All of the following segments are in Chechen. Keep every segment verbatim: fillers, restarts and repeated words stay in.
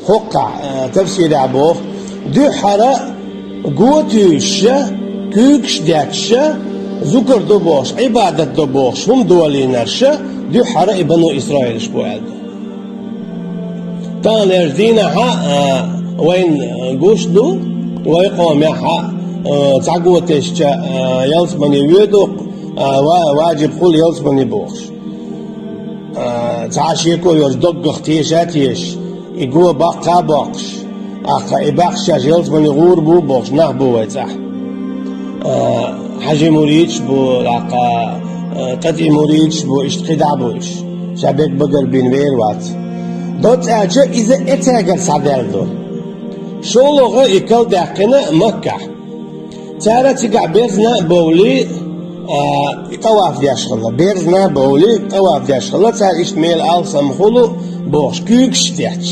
ХӀокхахь, э, тафсирехь боху, дуьххьара го туьйсуша, куьйгаш детташа, зукар до бохуш, Ӏибадат до бохуш, хӀума долийнарша, дуьххьара и бану Исраилаш бу аьлла ду. Таханлерчу дийнахьа, э, вайна гуш ду, вай къомехьа, э, цхьа го тесча, э, ялсамане воьду, э, ва-, ваджиб хуьлу ялсамане бохуш. А, цхьа а шеко йоцу доггах теша а тешаш, и го баккха а боккхуш, аккха и баьхча шаьш ялсамане гӀур бу бохуш нах бу вай цӀахь. А, хьажи муридаш бу, аккха, а, кӀатӀий муридаш бу, иштта кхидӀа а бу уьш. Ша бегбагар бина вер вац. Доцца аьлча, иза эцегара схьадаьлла ду. ШолгӀа и кал даьккхина Маккахь. Цара цигахь берзна а бовлий, а, тӀаваф деш хилла. Берзна а бовлий, тӀаваф деш хилла. Цара иштта мела алсам хуьлу бохуш, куьйгаш а детташ.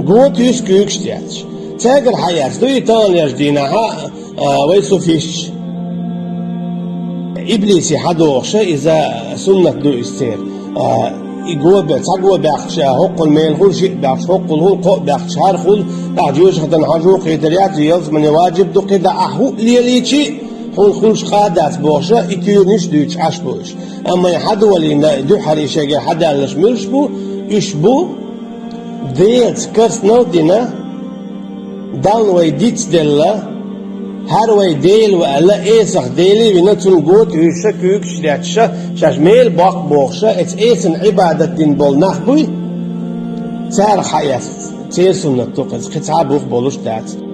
Го туьйсу куьйгаш а детташ. Цаьргара хьаэцна ду и таханлерчу дийнахьа, а, вай суфисташ. Иблисе хьадохуша иза суннат ду иза церан. А, и го бе-, цхьа го баьхча, хӀоккхул мела хуьлу, шиъ баьхча, хӀоккхул хуьлу, кхоъ баьхча, хӀара хуьлу, тӀаккха жоьжахатана хьожа кхетар яц, ялсамане ваджиб ду, кхидӀа ахь хӀуъа лелийчи, хьуна хуьлуш къа дац бохуша, и куьйранаш а дуьйцуш Ӏаш бу уьш. Амма и хьадолийна, дуьххьара и шайгара хьадаьлларш муьлш бу? Уьш бу, Делаца керстанал а дина, Далла вай дицделла, хӀара вай Дела ву аьлла, эсах Дела а вина, цунна го туьйсуша, куьйгаш а детташа, шаьш мела боккху бохуша, эца эсана Ӏибадат дина болу нах буй, царах хьаэцна, церан суннат ду-кх иза, кхин цхьа а бух болуш дац.